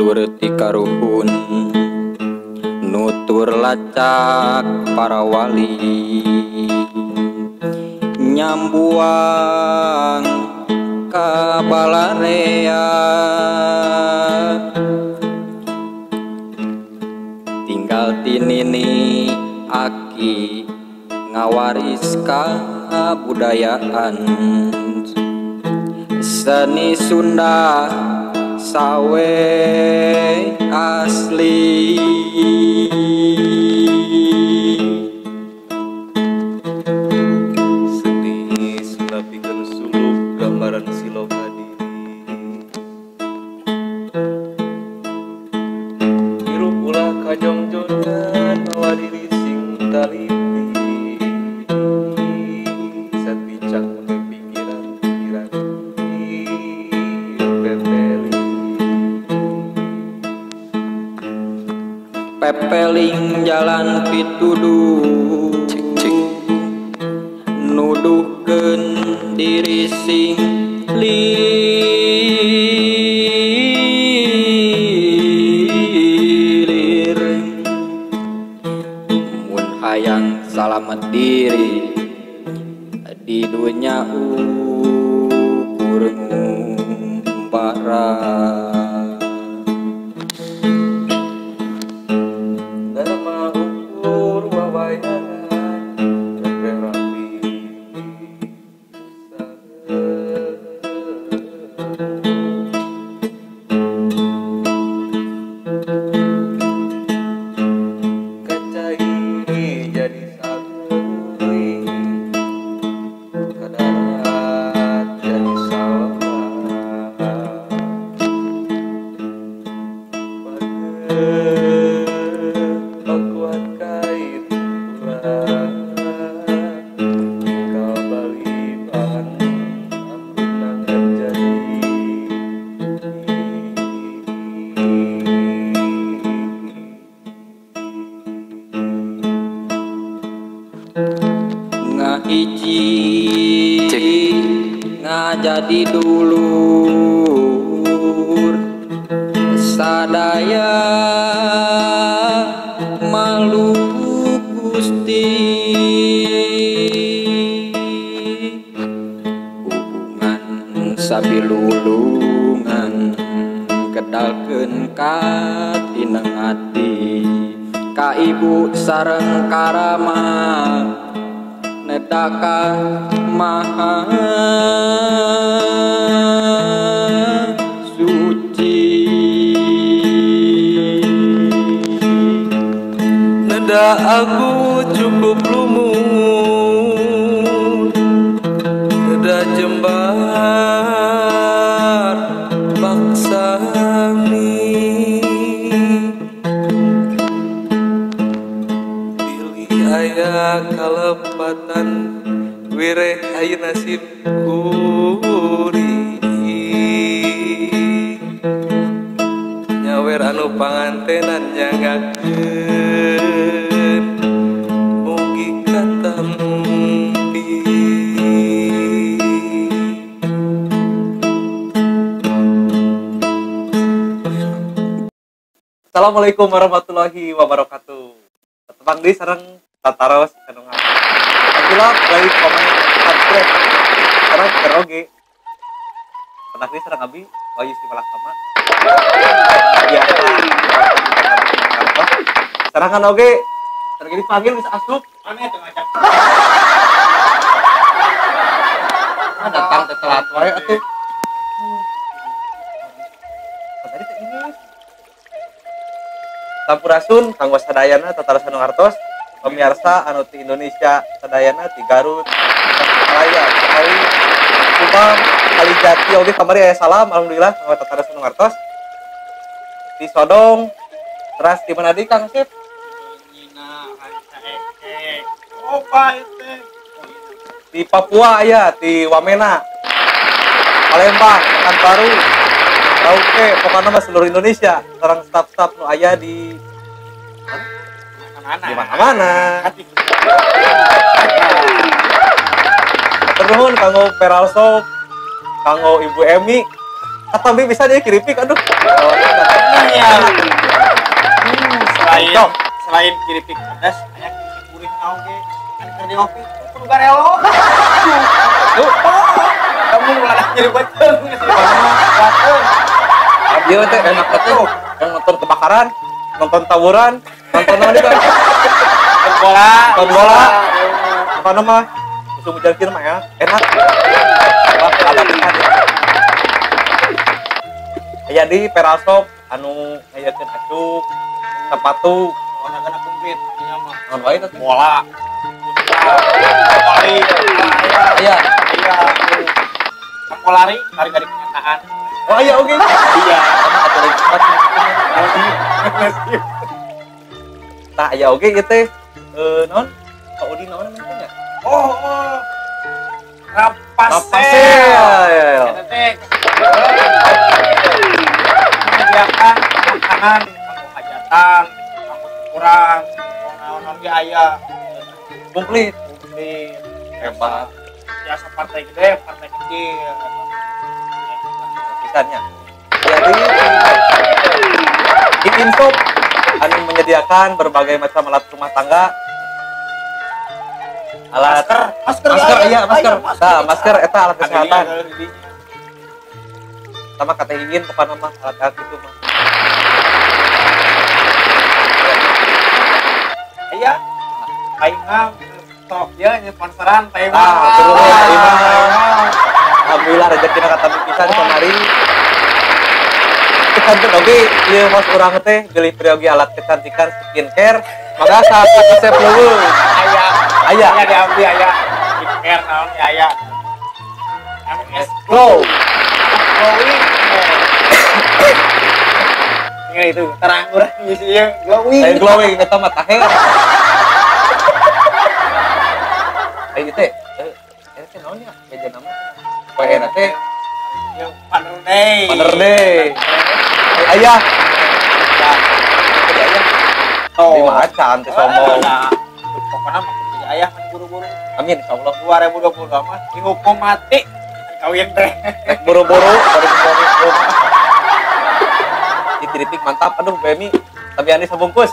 Dulur ti karuhun nutur lacak para wali nyambuang ka balarea tinggal tinini aki ngawaris kabudayaan seni Sunda sawe asli. Seni Sunda pikeun suluk gambaran siloka diri hirup ulah kajongjonan mawa diri sing taliti satbicak mun pikiran-pikiran pepeling jalan pituduh cik cik nuduhkeun diri sing lilir mun hayang salamet diri di dunya ukur ngumpara. Dharma ukur wawayangan repeh rapi kacai jadi sageui kadarat jadi sawah pakuat kait ulah tinggal bali bahan amruna jadi. Ngahiji ngajadi dulur sadaya malu Gusti hubungan sabilulungan kedalkeun katineng ati ka ibu sareng karama nedaka maha suci. Neda aku cukup lumur neda jembar baksani pilih aya kalepatan wireh ayeuna nasib kuring nyawer anu pangantenan nyangakeun mugi katampi. Assalamualaikum warahmatullahi wabarakatuh. Tepang deui sareng tataros anu ngapilap like, komen, subscribe. Sareng share oge. Pendak deui sareng abi Wahyu Simalakama. Biasa. Sarangan oge sareng dipanggil bisa asup. Aneh teu ngajak. Ah datang teh telat wae atuh. Tadi teh ini. Sampurasun kanggo sadayana tataros anu ngartos. Pemirsa anu ti Indonesia sadayana ti Garut, Tasikmalaya, Ciawi, Subang, Kalijati oge kamari aya salam alhamdulillah kanggo tataros anu ngartos. Di Sodong, teras di mana deui Kang Sip? Nyina Rancaekek. Opa teh. Di Papua aya, di Wamena, Palembang, Pekanbaru, Merauke, pokoknya mah seluruh Indonesia. Sareng staf-staf nu aya di mana-mana. Di mana-mana. Ternuhun kanggo Peralso, kanggo Ibu Emi, Katambi bisa dia keripik aduh. Iya. Selain keripik pedas, aya keripik gurih oge. Kan keur di opi kudu garelo. Tuh. Kamu malah nyeri beuteung. Ieu teh enak teh. Yang nonton kebakaran, nonton tawuran, nonton naon deui? Bola. Nonton bola. Apa mah? Musim hujan kieu mah ya. Enak. Wah, ada pisan. Aya di Perasop anu ngayakeun acuk, sepatu, olahraga komplit nya mah. Naon wae teh? Bola. Voli. Iya. Iya. Kamu lari, lari dari kenyataan. Oh iya oke. Iya. Sama aturan cepat. Tah aya oge ieu teh naon? Pak Udi naon namanya nya? Oh. Rapasel. Eta teh menyediakan makanan kanggo hajatan, kanggo syukuran, naon-naon ge aya. Komplit. Komplit. Hebat. Jasa partai gede, partai kecil. Pisannya. Jadi di Insop anu menyediakan berbagai macam alat rumah tangga. Alat masker, iya masker. Nah, masker eta alat kesehatan. Sama kata ingin pokoknya mah alat-alat itu mah. Iya. Aing mah sok ya sponsoran Pak Imam. Ah, terus Pak Imam. Alhamdulillah rezekina katampi pisan kamari. Kecantik oge ieu mos urang teh beli peryogi alat kecantikan skincare. Maka saat resep leuweung. Aya. Aya. Aya diambil aya. Skincare naon ge aya. MS Glow. Glowing. Tinggal itu terang urang ngisi ieu glowing. Lain glowing eta mah taher. Ayo teh, eta teh naon nya? Meja nama teh. Poe teh ieu Paner Day. Paner Day. Ayah. Ya. Jadi ayah. Oh. Di macan teh sombong. Nah, pokoknya mah jadi ayah kan buru-buru. Amin insyaallah. 2022 mah dihukum mati. Kawin teh. Rek buru-buru 2022. Di keripik mantap aduh BMI. Tapi ani sabungkus.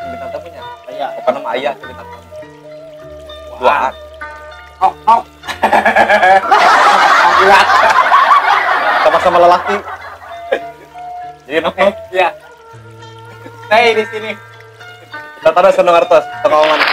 Bintang tamunya. Ayah. Pokoknya mah ayah bintang tamu. Dua. Oh, oh. Sama-sama lelaki. Jadi nopo? Iya. Stay di sini. Tatara seneng artos, tengah mana?